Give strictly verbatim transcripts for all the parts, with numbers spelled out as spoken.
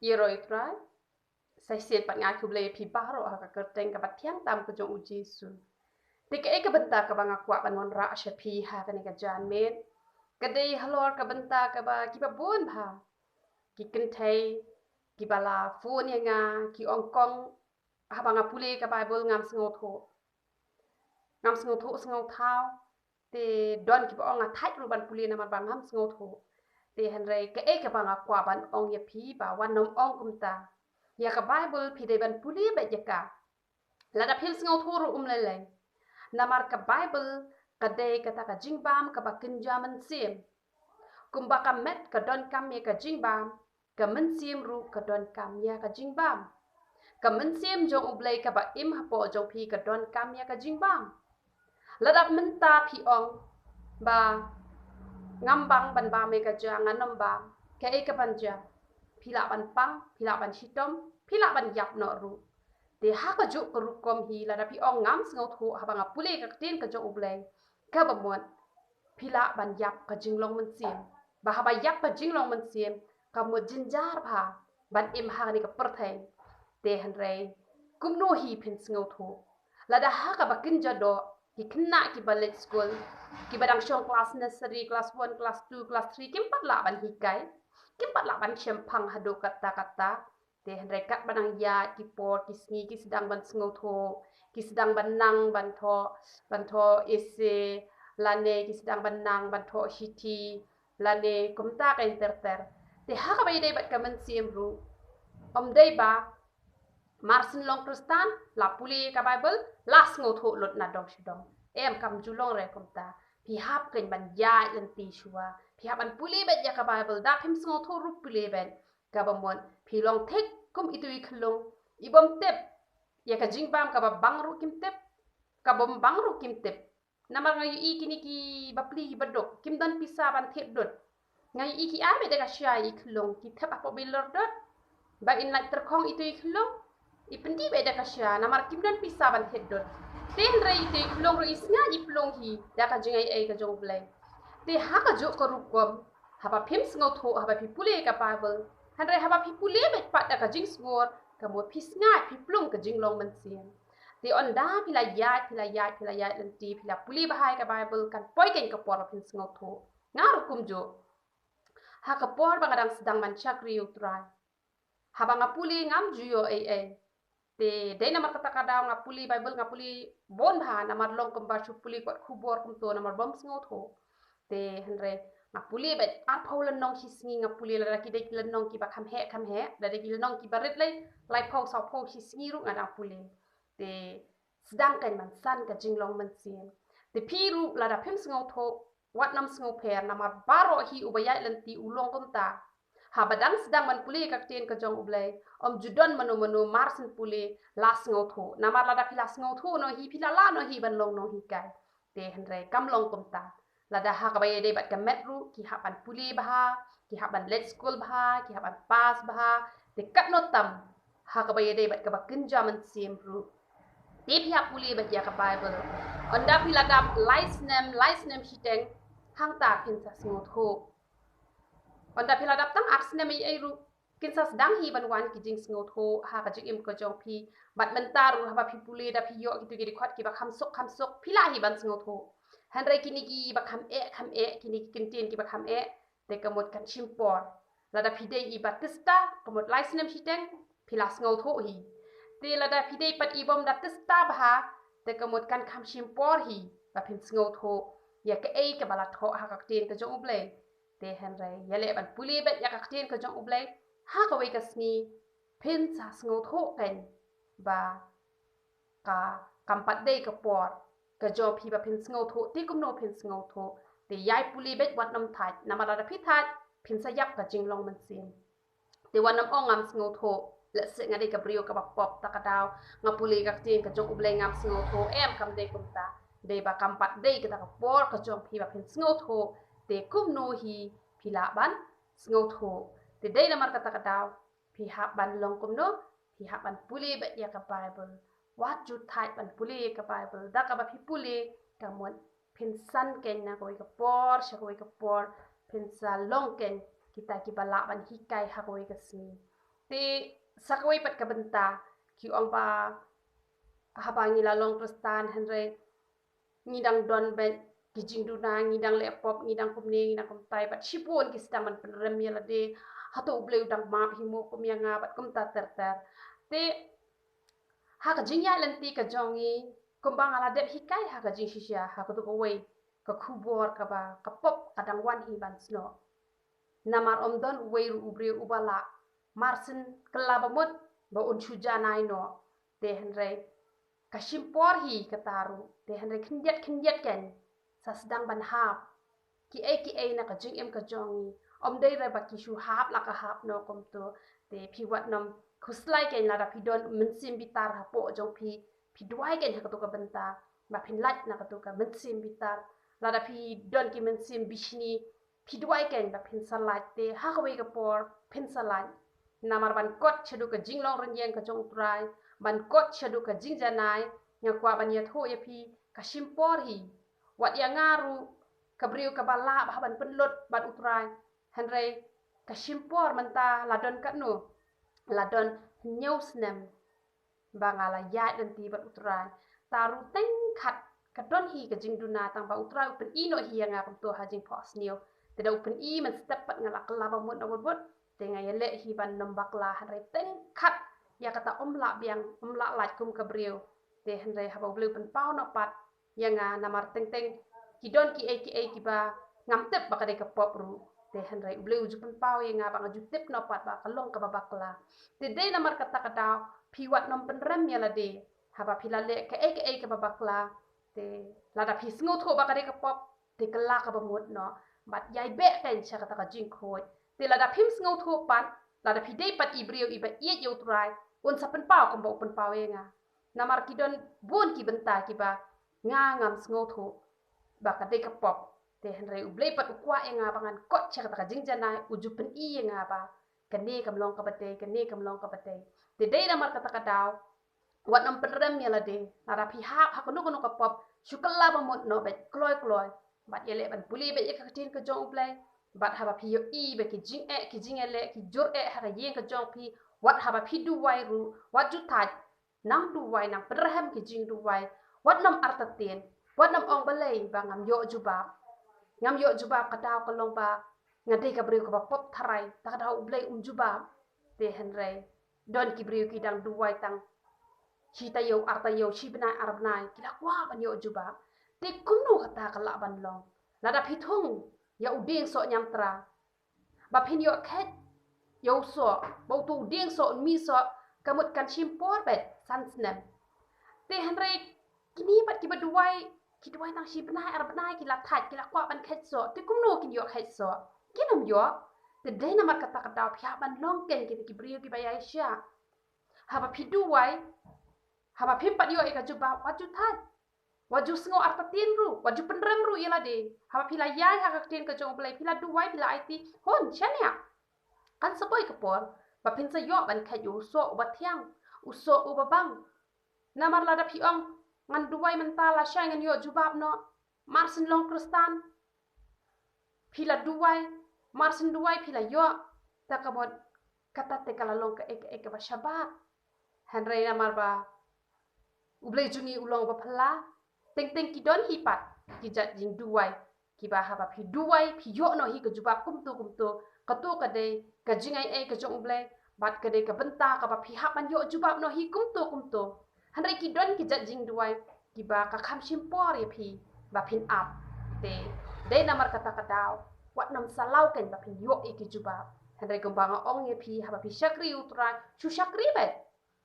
Ïaroh ïa u Trai. Sa shisien pat nga khublei ïa phi baroh ha ka kyrteng kaba thiang tam ka jong u Jisu. Te kaei ka bynta kaba nga kwah ban wanrah sha phi ha kane ka janmiet ka dei halor ka bynta kaba kiba bun bha ki kynthei kiba la phone ïa nga, ki ong kong, haba nga pule ka Baibl ngam sngewthuh. Ngam sngewthuh sngewthaw. Te don kiba ong nga thait ruh ban pule namar ba ngam sngewthuh. Te hynrei kaei kaba nga kwah ban ong ïa phi ba wat nym ong kumta. Ïa ka Baibl phi dei ban pule beit ïa ka. Lada phim sngewthuh ruh um lei lei. Namar ka Baibl ka dei kata ka jingbam kaba kynja mynsiem. Kumba ka met ka donkam ïa ka jingbam, ka mynsiem ruh ka donkam ïa ka jingbam. Ka mynsiem jong U Blei kaba im hapoh jong phi ka donkam ïa ka jingbam. Lada mynta phi ong ba ngam bang ban bam ïa ka ja, ngan nym bam, kaei kaban jia? Phi lah ban pang, phi lah ban shitom, phi lah ban ïap noh ruh. Te ha kajuh ka rukom hi lada phi ong ngam sngewthuh haba nga pule ka ktien ka jong U Blei, kaba mut phi lah ban ïap ka jinglong mynsiem. Ba haba ïap ka jinglong mynsiem ka mut jynjar bha ban im ha kane ka pyrthei. Te hynrei kumno hi phin sngewthuh? Lada ha kaba kynja doh, ki khynnah kiba leit skul, kiba dang shong klas nursery, klas one, klas two, klas three, kim pat lah ban hikai, kim pat lah ban shemphang haduh katta katta. Te hynrei katba nang ïaid ki por ki sngi ki sdang ban sngewthuh, ki sdang ban nang ban thoh, ban thoh essay, lane ki sdang ban nang ban thoh shithi, lane kumta keiñ ter ter. Te ha kaba ïadei bad ka mynsiem ruh, ym dei ba mar syn long Khristan la pule ka Baibl la sngewthuh lut na dong sha dong. Em, kam ju long re kumta. Phi hap keiñ ban ïaid lynti shuwa. Phi hap ban pule beit ïa ka Baibl, da phim sngewthuh ruh pule beit. Kaba mut phi long thik kum itu i khyllung i bym tip. Ïa ka jingbam kaba bang ruh kim tip, ka bym bang ruh kim tip. Namar nga ïohi kine ki bapli ki baduk kim don pisa ban thied dud. Nga ïohi ki ai beit da ka sha i khyllung, ki thep hapoh bilor dud. Ba in lait tyrkhong itu i khyllung, i pyndih beit da ka sha namar kim don pisa ban thied dud. Te hynrei itu i khyllung ruh i sngaid i plung hi da ka jingai ei ka jong U Blei. Te ha kajuh ka rukom, haba phim sngewthuh, haba phi pule ka Baibl, hynrei haba phi pule beit pat da ka jingsngur, ka mut phi sngaid, phi plung ka jinglong mynsiem. Te ynda phi la ïaid, phi la ïaid, phi la ïaid lynti, phi la pule bha ïa ka Baibl, kan poi keiñ ka por ba phin sngewthuh. Nga ruh kumjuh. Ha ka por ba nga dang sdang ban shakri ïa U Trai, haba nga pule ngam ju ïoh ei ei. Te dei namar kata ka daw nga pule Baibl, nga pule bun bha namar long kumba shu pule kot khubor kumto namar bym sngewthuh. Te hynrei nga pule beit arphew lynnong shi sngi, nga pule lada ki dei ki lynnong kiba kham heh kham heh, lada dei ki lynnong kiba rit lei, laiphew sawphew shi sngi ruh nga dang pule. Te sdang keiñ ban san ka jinglong mynsiem. Te phi ruh lada phim sngewthuh, wat nym sngewpher namar baroh hi uba ïaid lynti u long kumta. Haba dang sdang ban pule ka ktien ka jong U Blei, ym ju don mano mano mar syn pule la sngewthuh. Namar lada phi la sngewthuh noh hi, phi la lah noh hi ban long nonghikai. Te hynrei kam long kumta. Lada ha kaba ïadei bad ka met ruh, ki hap ban pule bha, ki hap ban leit skul bha, ki hap ban pass bha. Te katno tam ha kaba ïadei bad kaba kynja mynsiem ruh, te phi hap pule beit ïa ka Baibl. Ynda phi la dap lai snem, lai snem shiteng, hangta phin sa sngewthuh. Ynda phi la dap tang ar snem ei ei ruh, kin sa sdang hi ban wan ki jingsngewthuh ha ka jingim ka jong phi. Bad mynta ruh haba phi pule da phi ïoh kito ki dkhot kiba kham suk kham suk, phi lah hi ban sngewthuh. Hynrei kine kiba kham eh kham eh, kine ki kyntien kiba kham eh, te ka mut kan shim por. Lada phi dei i Baptista, ka mut lai snem shiteng phi la sngewthuh hi. Te lada phi dei pat i bym Baptista bha, te ka mut kan kham shim por hi ba phin sngewthuh ïa kaei kaba la thoh ha ka ktien ka jong U Blei. Te hynrei ïaleh ban pule beit ïa ka ktien ka jong U Blei ha kawei ka sngi, phin sa sngewthuh keiñ ba ka kam pat dei ka por ka jong phi ba phin sngewthuh. Te kumno phin sngewthuh? Te ïai pule beit, wat nym thait, namar lada phi thait phin sa ïap ka jinglong mynsiem. Te wat nym ong ngam sngewthuh, lehse nga dei ka briew kaba pop, ta ka daw nga pule ka ktien ka jong U Blei ngam sngewthuh. Em, kam dei kumta. Dei ba kam pat dei kata ka por ka jong phi ba phin sngewthuh. Te kumno hi phi lah ban sngewthuh? Te dei namar kata ka daw phi hap ban long kumno? Phi hap ban pule beit ïa ka Baibl. Wat ju thait ban pule ïa ka Baibl. Da kaba phi pule, ka mut phin san keiñ na kawei ka por sha kawei ka por, phin sa long keiñ kita kiba lah ban hikai ha kawei ka sngi. Te sa kawei pat ka bynta, ki ong ba haba ngi la long Khristan hynrei ngi dang don beit ki jingduna, ngi dang leh pop, ngi dang kumne, ngi dang kumtai, bad shibun ki sdang ban pynrem ïa lade, hato U Blei u dang map hi mo kum ïa nga, bad kumta ter ter. Te ha ka jingïaid lynti ka jong ngi, kumba nga la dep hikai ha ka jingshisha, ha kato kawei ka khubor kaba ka pop ka dang wan hi ban snoh. Namar ym don uwei ruh u briew uba lah marsien kylla ba mut ba un shu janai noh. Te hynrei ka shim por hi kata ruh. Te hynrei khyndiat khyndiat kan sa sdang ban hap kiei kiei na ka jingim ka jong ngi. Ym dei re ba ki shu hap la ka hap noh kumto. Te phi wat nym khuslai kan lada phi don mynsiem bitar hapoh jong phi, phi duwai kan ha kato ka bynta ba phin lait na kato ka mynsiem bitar. Lada phi don ki mynsiem bishni, phi duwai kan ba phin sa lait, te ha kawei ka por phin sa lait. Namar ban kot shaduh ka jinglong rynïeng ka jong U Trai, ban kot shaduh ka jingjanai, nga kwah ban ïathuh ïa phi, ka shim por hi. Wat ïa nga ruh ka briew kaba lah ba hap ban pynlut bad U Trai. Hynrei ka shim por mynta la don katno, la don hynñiew snem ba nga la ïaid lynti bad U Trai. Ta ruh teng khat ka don hi ka jingduna tang ba U Trai u pyni noh hi ïa nga kumto ha jingphohsniew. Te da u pyni mynstep pat nga la kylla ba mut na wut wut. Te nga ïaleh hi ban nym bakla hynrei teng khat ïa kata ym lah biang, ym lah lait kum ka briew. Te hynrei haba U Blei u pynpaw noh pat ïa nga namar teng teng ki don kiei kiei kiba ngam tip ba ka dei ka pop ruh. Te hynrei U Blei u ju pynpaw ïa nga ba nga ju tip noh pat ba ka long kaba bakla. Te dei namar kata ka daw phi wat nym pynrem ïa lade haba phi la leh kaei kaei kaba bakla. Te lada phi sngewthuh ba ka dei ka pop, te kylla kaba mut noh bad ïai beh kan sha kata ka jingkhuid. Te lada phim sngewthuh pat, lada phi dei pat i briew iba ïeit ïa U Trai, un sa pynpaw kumba u pynpaw ïa nga. Namar ki don bun ki bynta kiba nga ngam sngewthuh ba ka dei ka pop. Te hynrei U Blei pat u kwah ïa nga ba ngan kot sha kata ka jingjanai, u ju pyni ïa nga ba kane kam long kaba dei, kane kam long kaba dei. Te dei namar kata ka daw wat nym pynrem ïa lade. Lada phi hap ha kano kano ka pop, shu kylla ba mut noh beit kloi kloi bad ïaleh ban pule beit ïa ka ktien ka jong U Blei. Bad haba phi ïohi ba ki jingeh, ki jingïaleh ki jur eh ha ka ïing ka jong phi, wat haba phi duwai ruh wat ju thait. Nang duwai, nang pynrhem ki jingduwai. Wat nym artatien, wat nym ong balei ba ngam ïoh jubab. Ngam ïoh jubab ka daw ka long ba nga dei ka briew kaba pop tharai, ta ka daw U Blei um jubab. Te hynrei don ki briew ki dang duwai tang shi taïew ar taïew, shi bnai ar bnai, ki la kwah ban ïoh jubab. Te kumno kata ka lah ban long? Lada phi thung ïa u dieng soh ñiamtra, ba phin ïoh kheit ïa u soh, ba uto u dieng soh un mih soh, ka mut kan shim por beit san snem. Te hynrei kine pat kiba duwai, ki duwai tang shi bnai ar bnai, ki la thait, ki la kwah ban kheit soh. Te kumno kin ïoh kheit soh? Kin ym ïoh. Te dei namar kata ka daw phi hap ban long kein kita ki briew kiba ïaishah. Haba phi duwai, haba phim pat ïoh ïa ka jubab, wat ju thait. Wat ju sngew artatien ruh, wat ju pynrem ruh ïa lade. Haba phi la ïai ha ka ktien ka jong U Blei, phi la duwai, phi la aiti, hun shaniah. Kan sa poi ka por ba phin sa ïoh ban kheit ïa u soh uba thiang, u soh uba bang. Namar lada phi ong ngan duwai mynta, lashai ngan ïoh jubab noh, mar syn long Khristan. Phi la duwai, mar syn duwai phi la ïoh. Ta ka mut kata te ka la long kaei kaei kaba shabar. Hynrei namar ba U Blei jong ngi u long uba phylla, teng teng ki don hi pat ki jait jingduwai kiba haba phi duwai phi ïoh noh hi ka jubab kumto kumto. Kato ka dei ka jingai ei ka jong U Blei, bad ka dei ka bynta kaba phi hap ban ïoh jubab noh hi kumto kumto. Hynrei ki don ki jait jingduwai kiba ka kham shim por ïa phi ba phin ap. Te dei namar kata ka daw wat nym salaw kein ba phin ïoh ïa ki jubab. Hynrei kumba nga ong ïa phi, haba phi shakri U Trai, shu shakri beit.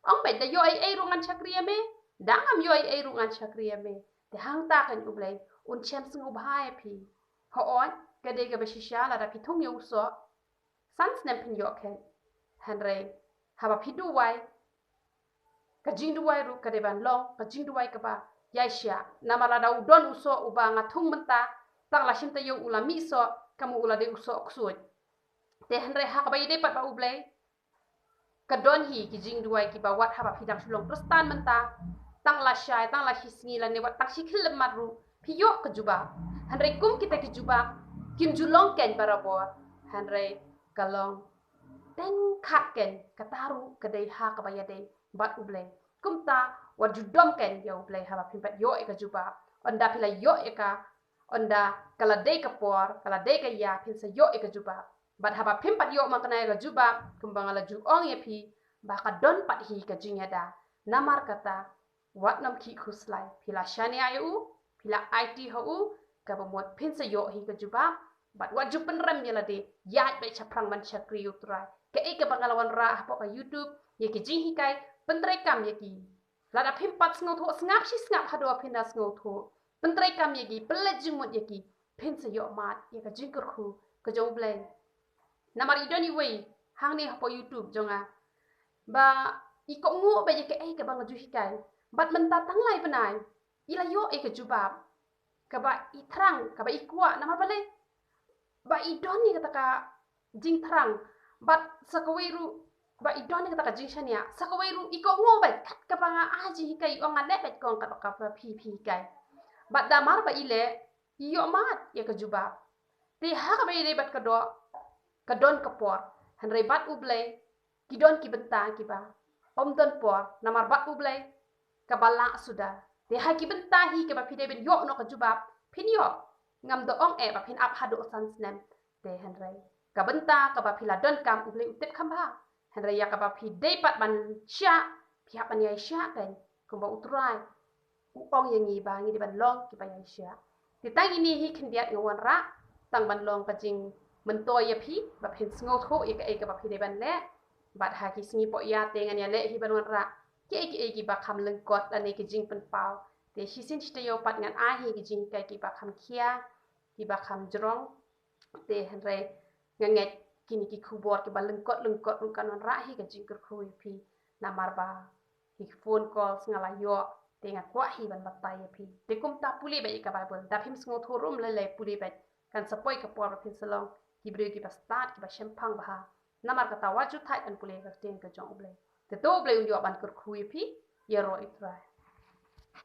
Ong beit, da ïoh ei ei ruh ngan shakri ïa me, da ngam ïoh ei ei ruh ngan shakri ïa me. Te hangta kein U Blei un shem sngewbha ïa phi. Hooid, ka dei kaba shisha lada phi thung ïa u soh, san snem phin ïoh kheit. Hynrei haba phi duwai, ka jingduwai ruh ka dei ban long ka jingduwai kaba ïaishah. Namar lada u don u soh uba nga thung mynta, tang la shim taïew u la mih soh, ka mut u la dei u soh ksuid. Te hynrei ha kaba ïadei pat bad U Blei, ka don hi ki jingduwai kiba wat haba phi dang shu long Khristan mynta, tang lashai, tang la shi sngi lane wat tang shi khyllipmat ruh phi ïoh ka jubab. Hynrei kum kita ki jubab kim ju long kein barabor. Hynrei ka long teng khat ken, kata ruh ka dei ha kaba ïadei bad U Blei. Kumta wat ju dom ken ïa U Blei haba phim pat ïoh ïa ka jubab. Ynda phi la ïoh ïa ka, ynda ka la dei ka por, ka la dei ka ïa, phin sa ïoh ïa ka jubab. Bad haba phim pat ïoh man kane ïa ka jubab, kumba nga la ju ong ïa phi, ba ka don pat hi ka jingïada. Namar kata, wat nym khih khuslai, phi la shaniah ïa u, phi la aiti ha u, kaba mut phin sa ïoh hi ka jubab. Bad wat ju pynrem ïa lade, ïaid beit shaphrang ban shakri ïa U Trai. Kaei kaba nga la wanrah hapoh ka YouTube, ïa ki jinghikai, pyntreikam ïa ki. Lada phim pat sngewthuh, sngap shi sngap haduh ba phin da sngewthuh. Pyntreikam ïa ki, pynleit jingmut ïa ki, phin sa ïoh mad ïa ka jingkyrkhu ka jong U Blei. Namar i don iwei hangne hapoh YouTube jong nga, ba i kohnguh beit ïa kaei kaba nga ju hikai. Bad mynta tang lai bnai, i la ïoh ïa ka jubab kaba i thrang, kaba i kwah, namar balei? Ba i don ïa kata ka jingthrang, bad sa kawei ruh, ba i don ïa kata ka jingshaniah, sa kawei ruh i kohnguh beit, kat kaba nga ai jinghikai, i ong nga leh beit kong, kat ba kaba phi, phi hikai. Bad namar ba i leh, i ïoh mad ïa ka jubab. Te ha kaba ïadei bad ka doh, ka don ka por. Hynrei bad U Blei, ki don ki bynta kiba ym don por, namar bad U Blei, kaba lah suda. Te ha ki bynta hi kaba phi dei ban ïoh noh ka jubab, phin ïoh. Ngam da ong eh ba phin ap haduh san snem. Te hynrei ka bynta kaba phi la donkam, U Blei u tip kham bha. Hynrei ïa kaba phi dei pat ban shah, phi hap ban ïai shah kein. Kumba U Trai u ong ïa ngi ba ngi dei ban long kiba ïai shah. Te tang ine hi khyndiat nga wanrah, tang ban long ka jingmyntoi ïa phi, ba phin sngewthuh ïa kaei kaba phi dei ban leh. Bad ha ki sngi poh ïa te ngan ïaleh hi ban wanrah kiei kiei kiba kham lyngkot lane ki jingpynpaw. Te shisien shi taïew pat ngan ai hi ki jinghikai kiba kham khia, kiba kham jrong. Te hynrei nga ngeit kine ki khubor kiba lyngkot lyngkot ruh kan wanrah hi ka jingkyrkhu ïa phi, namar ba ki phone calls nga la ïoh, te nga kwah hi ban batai ïa phi. Te kumta pule beit ïa ka Baibl, da phim sngewthuh ruh ym lei lei, pule beit, kan sa poi ka por ba phin sa long ki briew kiba stad, kiba shemphang bha. Namar kata wat ju thait ban pule ïa ka ktien ka jong U Blei. Te to U Blei un ïoh ban kyrkhu ïa phi, ïaroh ïa U Trai.